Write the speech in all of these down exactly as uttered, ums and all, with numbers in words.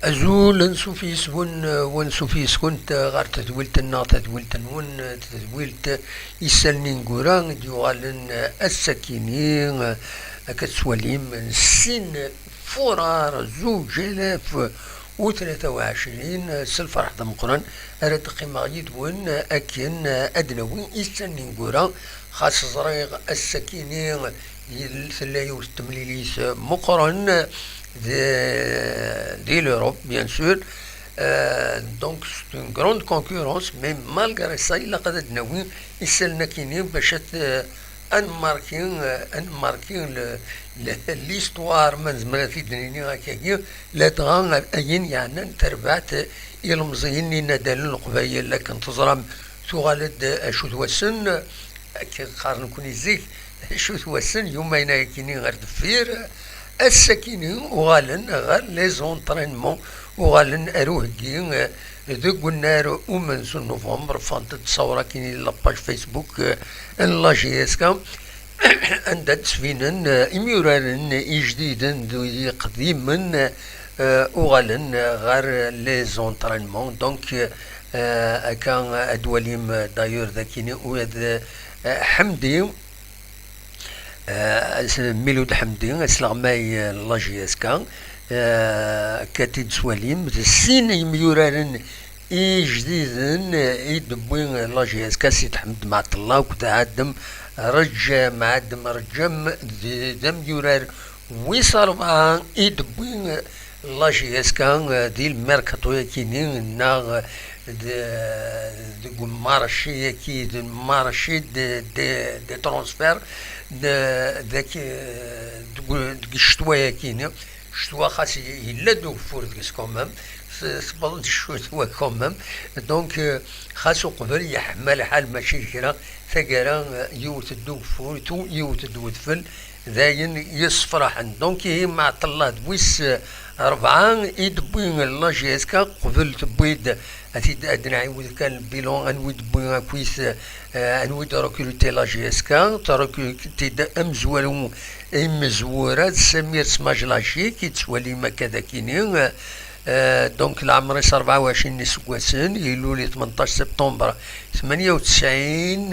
Azul, ansuf yes-wen, ansuf yes-kent ɣer tedwilt-nneɣ, tadwilt-nwen, tadwilt isallen ineggura i d-yuɣalen ass-akini, akka tettwalim, sin furar zuǧ alaf u tlata u ɛecrin, s lferḥ d ameqqran ara d-qqimeɣ yid-wen akken ad d-nawi isallen ineggura, xas ẓriɣ ass-akini tella yiwet n temlilit meqqren di, di l'Europe, bien sûr. Euh, donc c'est une grande concurrence, mais malgré ça, ilaq ad d-nawi isallen akini bac ad, euh, ad nmarki, euh, ad nmarki le, le, l'histoire, ma nezmer ad t-id-nini akkagi, ladɣa ayen yeɛnan tarbaɛt ilemẓiyen n yinadalen n Leqbayel. Akken teẓram, tuɣal-d acu d wassen, akken qqaren nekni zik, acu d wassen, yumayen ayakini ɣer deffir, ass-akini uɣalen ɣer les entraînements, uɣalen ar uheggi, eh, deg unnar umenzu n novembre, ffɣent-d ssawra akini la page Facebook, eh, n la J S K, anda d-sbinen, eh, imyuraren ijdiden d iqdimen, eh, uɣalen ɣer les entraînements. Donc, eh, akka ad twalim, eh, d'ailleurs d akini u ad, eh, Ḥemdi, eh, as-, Milud Ḥemdi, asleɣmay, eh, n la J S K, eh, akka t-id-twalim, d sin yimyuraren ijdiden, eh, i d-tewwi la J S K, Sid Ḥmed Mɛeṭṭella akked Ɛadem Reǧǧam. Ɛadem Reǧǧam d, d amyurar wis rebɛa i d-tewwi la J S K, eh, di lmerkaṭu-yakini, neɣ, eh, d-, deg umarci-yaki, d marché de, de, de transfert, de, de, deg, deg ccetwa-yakini. Ccetwa xas yella-d ugeffur deg-s quand même, tewweḍ-d ccetwa quand même. Donc, eh, xas uqbel yeḥma lḥal, mačči d kra, taggara, eh, yiwet-d ugeffur, tu-, yiwet-d wedfel, d ayen yessefraḥen. Donc, ihi Mɛeṭṭella d wis, eh, rebɛa i d-tewwi la J S K, qbel tewwi-d, ad t-id-, ad nɛiwed kan le bilan, anwi d-tewwi akkit, eh, anwi d-recruter la J S K, trecruter-d amezwaru imezwura d Samir Smajlajic, i d-twalim akka d akini, eh, Eh, donc, leɛmer-is rebɛa u ɛecrin n iseggasen, ilul i tmenṭac septembre tmanya u tesɛin,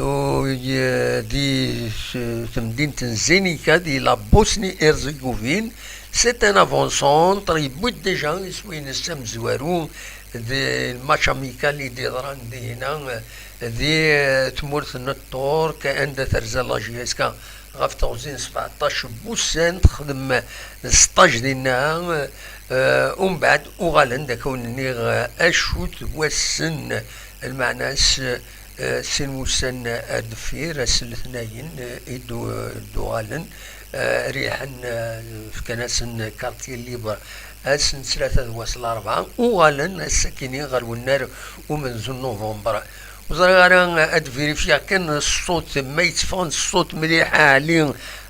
u, y-, di s-, temdint n Zenica, di la Bosnie-Herzégovine. C'est un avant-centre, yewwi-d déjà iswi-ines amezwaru di match amical i d-yeḍran dihina, di, eh, tmurt n Tṭurk, anda terza la J S K ɣef teɣzi n sbeɛṭac n wussan, texdem sṭaj dinna, eh, umbeɛd uɣalen-d, akka wen-nniɣ, eh, acu d wassen, lmeɛna-s, eh, sin wussan ar deffir, ass n letnayen, eh, i d-, d-uɣalen, eh, riḥen, eh, fkan-asen quartier libre ass n ttlata d wass n larebɛa, uɣalen ass-akini ɣer wennar umenzu n november. Ur ẓriɣ ara, ad vérifier kan ṣṣut, ma yetteffeɣ-d ṣṣut mliḥ, a Ɛli,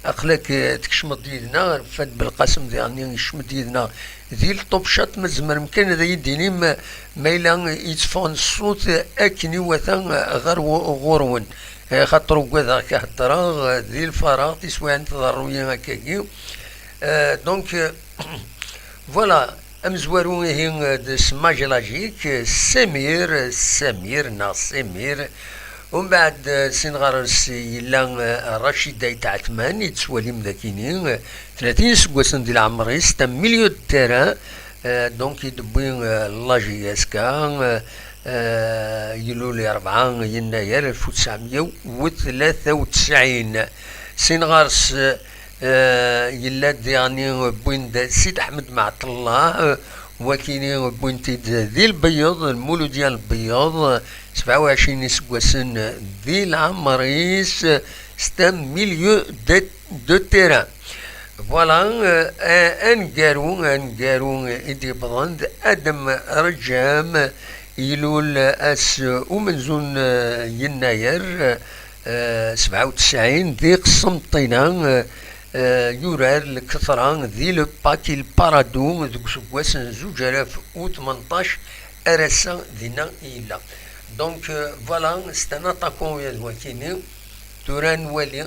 aql-ak, eh, tkecmeḍ yid-neɣ, Fad Belqasem diɣen yekcem-d yid-neɣ di le top chat, ma tzemrem kan ad iyi-d-tinim, eh, ma yella yetteffeɣ-d ṣṣut akken iwata, eh, ɣer wu-, ɣur-wen. Eh, xaṭer ugadeɣ ka heddreɣ, eh, di lfaraɣ, tiswiɛin tḍerru-yi akkagi. Eh, donc, eh, voilà, amezwaru ihi, eh, d Smajlajic, eh, Samir, eh, Samir neɣ Samir. Umbeɛd, eh, sin ɣer-s yella, eh, Racid Ayt Ɛetman, i d-tettwalim d akini, eh, tlatin iseggasen di leɛmer-is, c'est un milieu de terrain, eh, donc i d-tewwi, eh, la J S K, eh, eh, ilul i rebɛa yennayer alef u tesɛemya u tlata u tesɛin. Sin ɣer-s, eh, yella-d diɣen wwin-d Sid Ḥmed Mɛeṭṭella, eh, wakini wwin-t-id di Lbeyyeḍ, Lmuludya n Lbeyyeḍ, sebɛa u ɛecrin iseggasen di leɛmer-is, c'est un milieu de, de terrain. Voilà, eh, aneggaru, aneggaru i d-yewwḍen d Adem Reǧǧam, ilul ass umenzu n, eh, yennayer, eh, sebɛa u tesɛin, di Qsenṭina, eh, eh, yurar lketra di le Pack El Paradou deg useggas n zuǧ alaf u tmenṭac, ar ass-a dinna i yella. Donc, eh, voilà, c'est un attaquant, ya d wakini. Tura nwali,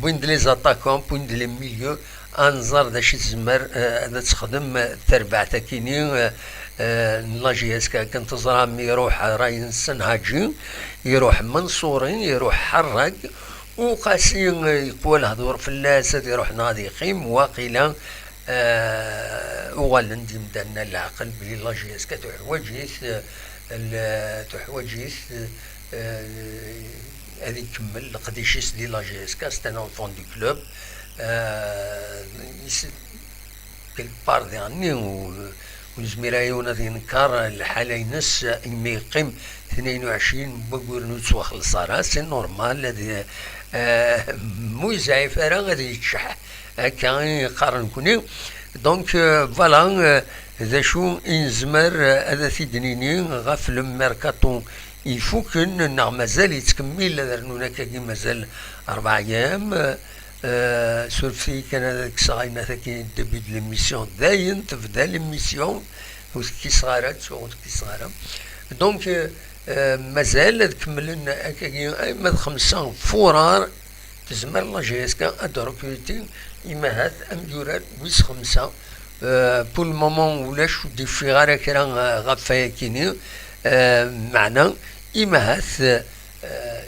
Wwin-d les attaquants, wwin-d les milieux, ad nẓer d acu i tezmer, eh, ad texdem, eh, terbaɛt akini, eh, eh, n la J S K. Akken teẓram, iruḥ Rayen Senhaji, iruḥ Mansouri, iruḥ Ḥerrag, Uqasi, eh, yeqwa lehdur fell-as, ad iruḥ neɣ ad yeqqim, waqila, eh, uɣalen-d yimdanen ar leɛqel belli la J S K tuḥwaǧ-it, eh, l-, tuḥwaǧ-it, eh, ad ikemmel leqdic-is di la J S K, c'est un enfant du club. Euh, is-, quelque part diɣenni, ur, ur nezmir ara yiwen ad yenker lḥala-ines imi yeqqim tnayen u ɛecrin n wagguren ur yettwaxelleṣ ara, c'est normal, ad, euh, mu yezɛif ara ad yeččeḥ, akka i qqaren nekni. Donc, euh, voilà, euh, d acu i nezmer, euh, ad t-id-nini ɣef le mercato ifuken, neɣ mazal yettkemmil, ad rnun akkagi mazal rebɛa ayyam. Euh, surfet-iyi kan ad kkseɣ ayen tagi début de l'émission, dayen tebda l'émission, ur tekkiseɣ ara, ttuɣ ur tekkiseɣ ara. Donc, euh, euh, mazal ad kemmlen akkagi, ay ma d xemsa furar, tezmer la J S K ad d-recruter imahat amyurar wis xemsa. Euh, pour le moment, ulac ur d-yeffiɣ ara kra, euh, ɣef wayakini. Euh, meɛna, imahat, euh,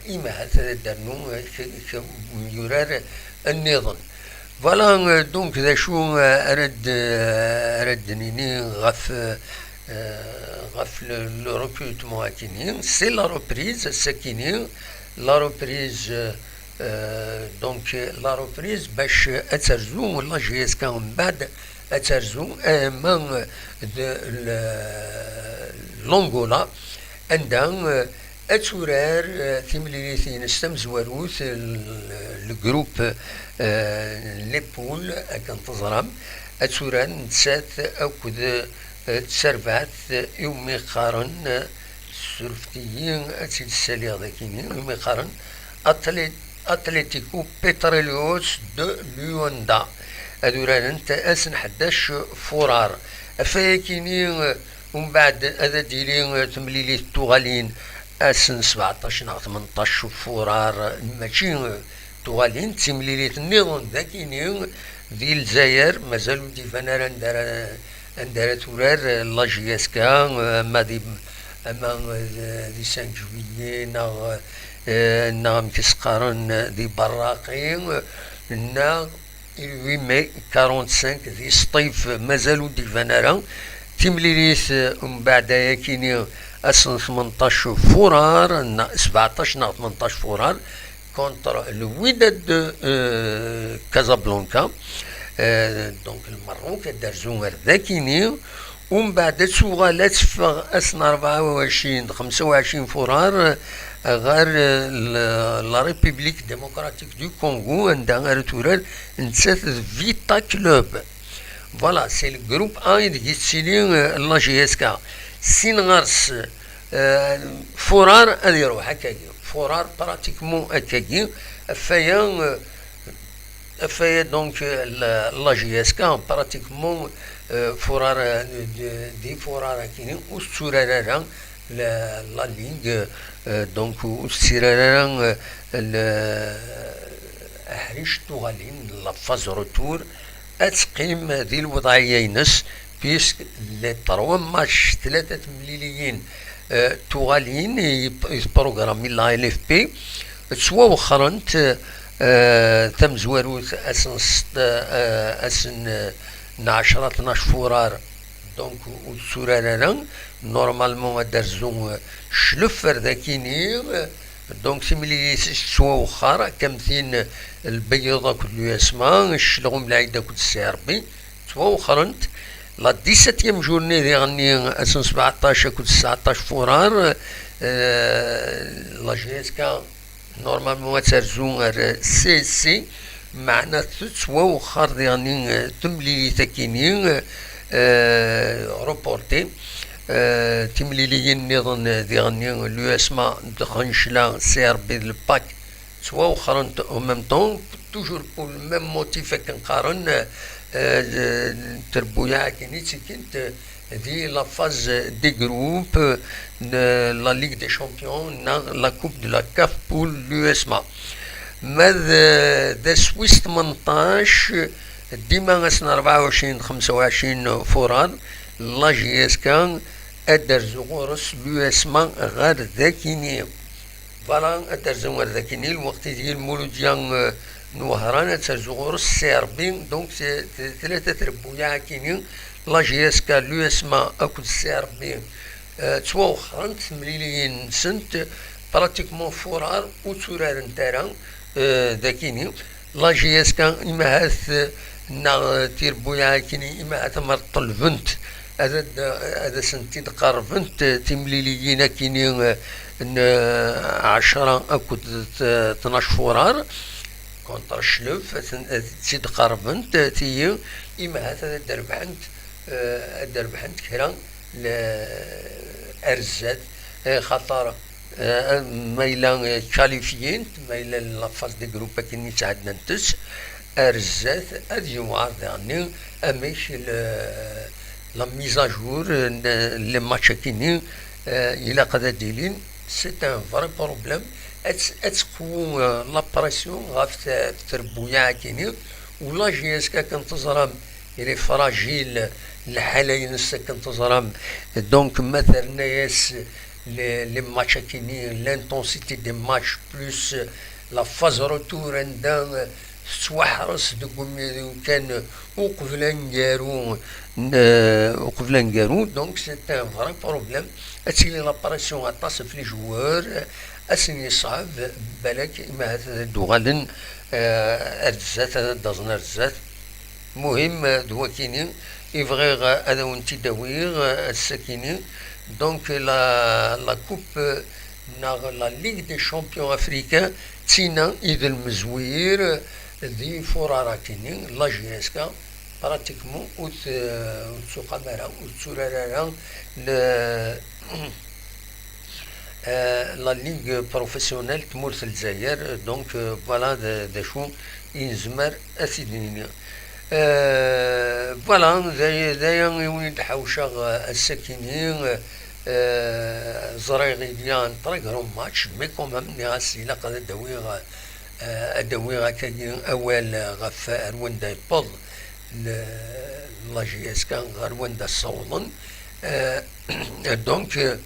imahat ad d-rnu, euh, k-, k-, imyurar nniḍen. Voilà, euh, donc, d acu, euh, ara d-, euh, ara d-nini ɣef, euh, euh, ɣef le, le recrutement akini. C'est la reprise, sakini, la reprise, euh, Euh, donc, la reprise, bac ad terzu la J S K, mbeɛd ad terzu, euh, ma d l-, l'Angola, anda, euh, ad turar, euh, timlilit-ines tamezwarut, le, le groupe, euh, les poules, akken teẓram, ad turar nettat akked, euh, tserbaɛt, iwumi qqaren, euh, surfet-iyi ad tt-id-ssaliɣ d akini, iwumi qqaren Atlé-, Atlético Petróleos de Luanda. Ad urarent ass n ḥdac furar. Ɣef wayakini, umbeɛd ad d-tili temlilit n tuɣalin ass n sbeɛṭac neɣ tmenṭac furar, mačči tuɣalin, d timlilit nniḍen d akini di Lezzayer, mazal ur d-iban ara anda ara, anda ara turar la J S K, ama di, ama di cinq juillet, neɣ, eh, neɣ amek i s-qqaren, di Berraqi, neɣ le huit mai quarante-cinq di Sṭif, mazal ur d-iban ara. Timlilit, eh, umbeɛd ayakini ass n tmenṭac furar, neɣ sbeɛṭac neɣ tmenṭac furar, contre le Wydad de, euh, Casablanca. Euh, donc, Lmerruk, ad d-terzu ar dakini. Umbeɛd ad tuɣal ad teffeɣ ass n rebɛa u ɛecrin d xemsa u ɛecrin furar, euh, ɣer, euh, la, la République démocratique du Congo, anda ara turar nettat d Vita Club. Voilà, c'est le groupe A ideg yettili, euh, la J S K. Sin ɣer-s, euh, furar ad iruḥ akkagi. Furar pratiquement akkagi. Ɣef waya, euh, ɣef waya donc, euh, la, la J S K pratiquement, euh, furar, euh, d, d ifurar akini ur tetturar ara la, la ligue, euh, donc ur tetturar ara, euh, le, aḥric n tuɣalin, la phase retour, ad teqqim di lwedɛaya-ines, puisque les trois matchs, tlata temliliyin, euh, tuɣalin i, i tprogrammi la L F P, ttwawexxrent, euh, tamezwarut ass n sṭ-, euh, ass n, n ɛecra tnac furar, donc ur tetturar ara. Normalement ad d-terzu, euh, cclef ar dakini, euh, donc timlilit tettwawexxer, akka am tin, euh, Lbeyyeḍ akked l'U S M A, Ccleɣ Umlaɛid akked C R B, ttwawexxrent. La dix-septième journée diɣenni ass n sbeɛṭac akked tesɛeṭṭac furar, euh, la J S K normalement ad terzu ar C S C, meɛna tettwawexxer diɣenni, euh, temlilit akini, euh, reportée. Euh, timliliyin nniḍen, euh, diɣenni, l'U S M A d Xencla, C R B d Lpak, ttwawexxrent en même temps, toujours pour le même motif akken qqaren, euh, euh, trebbuyaɛ akken i ttikkint, euh, di la phase des groupes, euh, n la Ligue des Champions, neɣ la Coupe de la CAF pour l'U S M A. Ma d, d ass wis tmenṭac, dima ass n rebɛa u ɛecrin d xemsa u ɛecrin furar, la J S K ad d-terzu ɣur-s l'U S M A ɣer dakini. Voilà, ad d-terzu ɣer dakini, lweqt ideg Lmuludya, eh, n Wehran ad terzu ɣur-s C R B, donc c'est, c'est tlata trebbuyaɛ akini, la J S K, l'U S M A akked C R B, eh, ttwawexxrent temliliyin-nsent, pratiquement furar ur tturarent ara, eh, dakini. La J S K, imahat, eh, neɣ, eh, tirebbuyaɛ akini, imahat amar ṭelbent ad, ad, ad asent-id-qerrbent, eh, timliliyin akini, eh, n, eh, ɛecra akked t-, tnac furar, contre Cclef, ad ten-, ad tt-id-qerrbent, eh, tiyi, imahat ad d-rebḥent, eh, ad d-rebḥent kra l-, ar zdat, eh, xaṭer, eh, ma yella, eh, qualifié-nt, ma yella la phase de groupe akken i ttɛeddant-tt, ar zdat ad yewɛer daɣenni amek le, la mise à jour n les matchs akini, eh, ilaq ad d-ilin. C'est un vrai problème. Ad, ad tqwu, eh, la pression ɣef t-, trebbuyaɛ akini, u la J S K akken teẓram il est fragile, lḥala-ines akken teẓram. Donc ma terna-yas les, les matchs akini, l'intensité des matchs plus la phase retour anda tettwaḥres deg umi-, deg umkan uqbel aneggaru, n-, uqbel aneggaru. Donc c'est un vrai problème. Ad tili la pression aṭas ɣef les joueurs, ad sen-yeṣɛeb, balak imahat ad d-uɣalen, eh, ar zdat, ad d-aẓen ar zdat. Muhim, eh, d wakini i bɣiɣ, eh, ad awen-tt-id-awiɣ, eh, ass-akini. Donc la, la coupe, eh, neɣ la Ligue des champions africains, d tina i d lmezwir, eh, di furar akini, la J S K, pratiquement ur t-, ur tettuqam ara, ur tetturar ara le, eh, la Ligue professionnelle n tmurt n Lezzayer. Donc, eh, voilà d, d acu i nezmer ad t-id-nini. Eh, voilà, d aya, d aya i wen-id-ḥawceɣ, eh, ass-akini. Eh, ẓriɣ il y a un très grand match, mais quand même, nniɣ-as ilaq ad d-awiɣ, eh, ad d-awiɣ akkagi awal ɣef ar wanda yewweḍ l-, la J S K, ɣer wanda ssawḍen. Eh, donc, eh,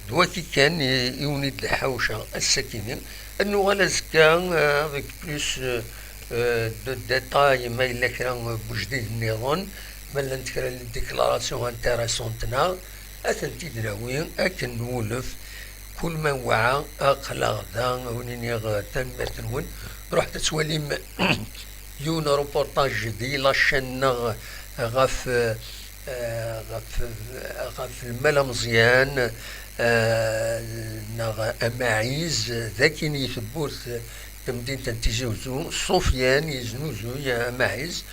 d waki kan i, i wen-id-ḥawceɣ ass-akini. Ad nuɣal azekka, eh, avec plus, eh, eh, de détails, ma yella kra n wejdid nniḍen, ma llant kra n déclaration intéressante neɣ, ad tent-id-nawi akken nwulef. Kul ma nweɛa, aql-aɣ da, a wen-iniɣ, eh, tanemmirt-nwen. Ruḥet ad twalim yiwen reportage di la chaîne-nneɣ ɣef, eh, ɣef, ɣef lmal ameẓyan, eh, neɣ amaɛiz, d akin i tewwurt tamdint n Tizi Uzzu. Ṣufyan yeznuzuy amaɛiz,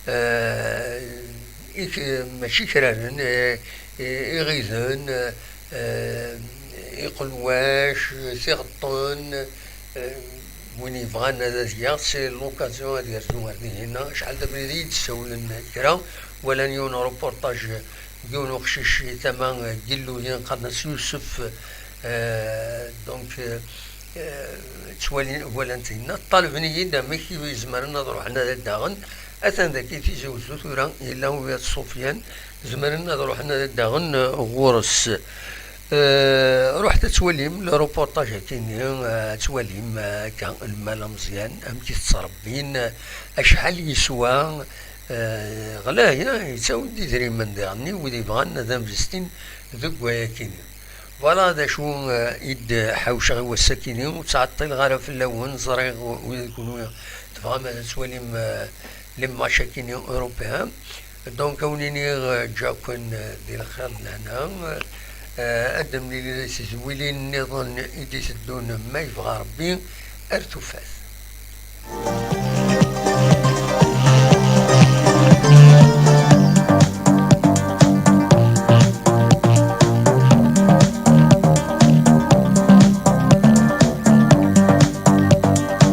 eh, ik-, mačči kraren, eh, eh, iɣiden, eh, iqelwac, tiɣeṭṭen, eh, win yebɣan ad, ad yaɣ, c'est l'occasion ad yerzu ar dihin. Acḥal d abrid i yi-d-ssawlen kra, walan yiwen reportage n yiwen uqcic i tama n Gilluyen, qqaren-as Yusef, eh, donc, eh, eh, ttwalin, walan tinna, ṭalben-iyi-d amek i zemren ad ruḥen ad daɣen. Atan dagi Tizi Uzzu tura, yella wiyaḍ Ṣufyan, zemren ad ruḥen ad daɣen, eh, ɣur-s. Eh, ruḥet ad twalim le reportage akini, eh, ad twalim, eh, akka lmal ameẓyan, amek i t-ttrebbin, eh, acḥal yeswa, eh, ɣlay, eh, yettawi-d idrimen diɣen i wid yebɣan ad investin deg wayakini. Voilà d acu, eh, i d-ḥawceɣ i wass-akini, ur ttɛeṭṭileɣ ara fell-awen, ẓriɣ wid d kunwi tebɣam ad twalim, eh, les matchs akini européens. Donc, a wen-iniɣ, eh, ǧǧaken, eh, di lxir d lehna. Eh, ad d-nemlil di tezwilin nniḍen i d-iteddun, ma yebɣa Rebbi, ar tufat.